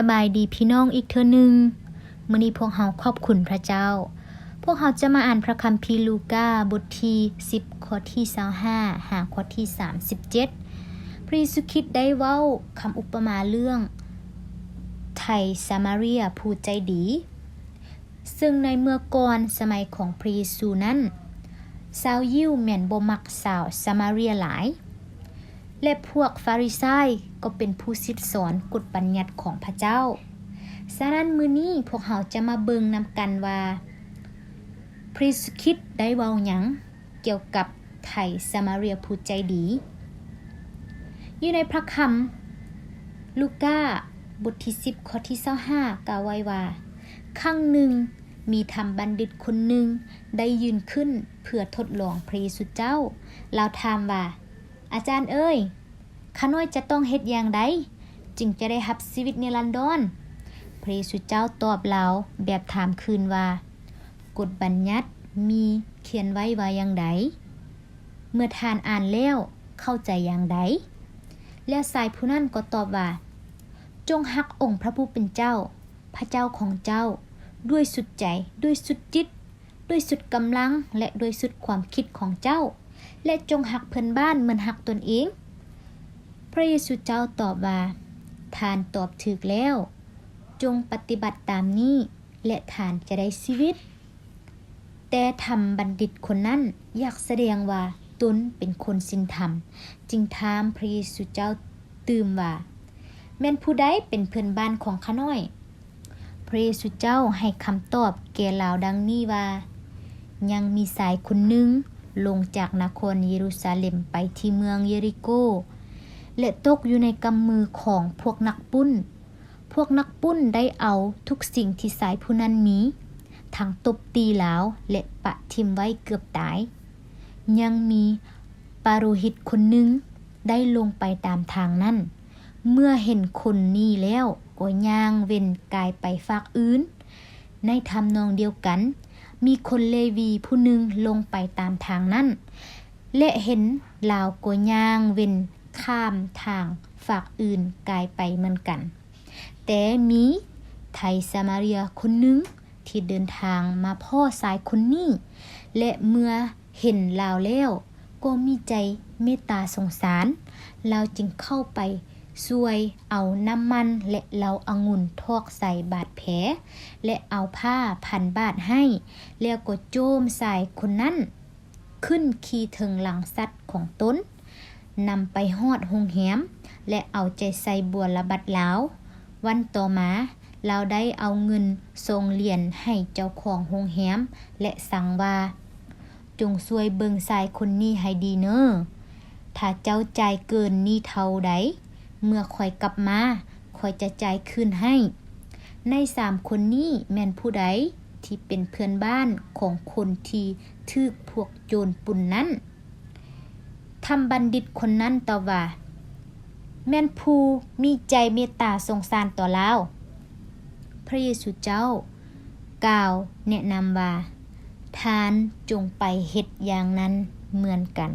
ສະບາຍດີພີ່ນ້ອງອີກເທື່ອໜຶ່ງ. ມື້ນີ້ພວກເຮົາຂອບຄຸນພະເຈົ້າ. ພວກເຮົາຈະມາອ່ານພະຄຳພີລູກາ ບົດທີສິບ ຂໍ້ທີຊາວຫ້າ ຫາຂໍ້ທີສາມສິບເຈັດ. ພະເຢຊູຄຣິດໄດ້ເວົ້າຄຳອຸປະມາເລື່ອງໄຖ່ສາມາເຣຍຜູ້ໃຈດີ. ເຊິ່ງໃນເມື່ອກ່ອນສະໄໝຂອງພະເຢຊູນັ້ນ, ຊາວຢິວແມ່ນບໍ່ມັກຊາວສາມາເຣຍຫຼາຍ ແລະ ພວກຟາຣິຊາຍກໍເປັນຜູ້ສິດສອນກົດບັນຍັດຂອງພະເຈົ້າ. ສະນັ້ນ, ມື້ນີ້ພວກເຮົາຈະມາເບິ່ງນຳກັນວ່າ ພະເຢຊູຄຣິດໄດ້ເວົ້າຫຍັງ ກ່ຽວກັບໄຖ່ສາມາເຣຍຜູ້ໃຈດີ. ຢູ່ໃນພະຄຳລູກາ ບົດທີສິບ ຂໍ້ທີຊາວຫ້າ ກ່າວໄວ້ວ່າ, ຄັ້ງໜຶ່ງມີທຳບັນດິດຄົນໜຶ່ງໄດ້ຢືນຂຶ້ນເພື່ອທົດລອງພະເຢຊູເຈົ້າ. ລາວຖາມວ່າ, ອາຈານເອີຍ, ຂ້ານ້ອຍຈະຕ້ອງເຮັດຢ່າງໃດ ຈຶ່ງຈະໄດ້ຮັບຊີວິດນິລັນດອນ? ພະເຢຊູເຈົ້າຕອບລາວແບບຖາມຄືນວ່າ, ກົດບັນຍັດມີຂຽນໄວ້ວ່າຢ່າງໃດ? ເມື່ອທ່ານອ່ານແລ້ວ ເຂົ້າໃຈຢ່າງໃດ? ແລ້ວຊາຍຜູ້ນັ້ນກໍຕອບວ່າ, ຈົ່ງຮັກອົງພະຜູ້ເປັນເຈົ້າ, ພະເຈົ້າຂອງເຈົ້າ, ດ້ວຍສຸດໃຈ, ດ້ວຍສຸດຈິດ, ດ້ວຍສຸດກຳລັງ ແລະ ດ້ວຍສຸດຄວາມຄິດຂອງເຈົ້າ, ແລະ ຈົ່ງຮັກເພື່ອນບ້ານເໝືອນຮັກຕົນເອງ. ພະເຢຊູເຈົ້າຕອບວ່າ, ທ່ານຕອບຖືກແລ້ວ, ຈົ່ງປະຕິບັດຕາມນີ້ ແລະ ທ່ານຈະໄດ້ຊີວິດ. ແຕ່ທຳບັນດິດຄົນນັ້ນຢາກສະແດງວ່າຕົນເປັນຄົນສິນທຳ, ຈຶ່ງຖາມພະເຢຊູເຈົ້າຕື່ມວ່າ, ແມ່ນຜູ້ໃດເປັນເພື່ອນບ້ານຂອງຂ້ານ້ອຍ? ພະເຢຊູເຈົ້າໃຫ້ຄຳຕອບແກ່ລາວດັ່ງນີ້ວ່າ, ຍັງມີຊາຍຄົນໜຶ່ງລົງຈາກນະຄອນເຢຣູຊາເລັມໄປທີ່ເມືອງເຢຣິໂກ ແລະ ຕົກຢູ່ໃນກຳມືຂອງພວກນັກປຸ້ນ. ພວກນັກປຸ້ນໄດ້ເອົາທຸກສິ່ງທີ່ຊາຍຜູ້ນັ້ນມີ, ທັງຕົບຕີລາວ ແລະ ປະຖິ້ມໄວ້ເກືອບຕາຍ. ຍັງມີປະໂລຫິດຄົນໜຶ່ງໄດ້ລົງໄປຕາມທາງນັ້ນ, ເມື່ອເຫັນຄົນນີ້ແລ້ວກໍຍ່າງເວັ້ນກາຍໄປຟາກອື່ນ. ໃນທຳນອງດຽວກັນ, ມີຄົນເລວີຜູ້ໜຶ່ງລົງໄປຕາມທາງນັ້ນ ແລະ ເຫັນລາວກໍຍ່າງເວັ້ນຂ້າມທາງຟາກອື່ນກາຍໄປເໝືອນກັນ. ແຕ່ມີໄຖ່ສາມາເຣຍຄົນໜຶ່ງທີ່ເດີນທາງມາພໍ້ຊາຍຄົນນີ້ ແລະ ເມື່ອເຫັນລາວແລ້ວກໍມີໃຈເມດຕາສົງສານ, ລາວຈຶ່ງເຂົ້າໄປຊ່ວຍເອົານ້ຳມັນ ແລະ ເຫຼົ້າອະງຸ່ນຖອກໃສ່ບາດແຜ ແລະ ເອົາຜ້າພັນບາດໃຫ້, ແລ້ວກໍໂຈ້ມຊາຍຄົນນັ້ນ ຂຶ້ນຂີ່ເທິງຫຼັງສັດຂອງຕົນ, ນຳໄປຮອດໂຮງແຮມ ແລະ ເອົາໃຈໃສ່ບົວລະບັດລາວ. ວັນຕໍ່ມາ, ລາວໄດ້ເອົາເງິນສອງຫຼຽນໃຫ້ເຈົ້າຂອງໂຮງແຮມ ແລະ ສັ່ງວ່າ, ຈົ່ງຊ່ວຍເບິ່ງຊາຍຄົນນີ້ໃຫ້ດີເນີ. ຖ້າເຈົ້າຈ່າຍເກີນນີ້ເທົ່າໃດ, ເມື່ອຂ້ອຍກັບມາ, ຂ້ອຍຈະຈ່າຍຄືນໃຫ້. ໃນສາມຄົນນີ້ແມ່ນຜູ້ໃດທີ່ເປັນເພື່ອນບ້ານຂອງຄົນທີ່ຖືກພວກໂຈນປຸ້ນນັ້ນ? ທຳບັນດິດຄົນນັ້ນຕອບວ່າ, ແມ່ນຜູ້ມີໃຈເມດຕາສົງສານຕໍ່ລາວ. ພະເຢຊູເຈົ້າກ່າວແນະນຳວ່າ, ທ່ານຈົ່ງໄປເຮັດຢ່າງນັ້ນເໝືອນກັນ.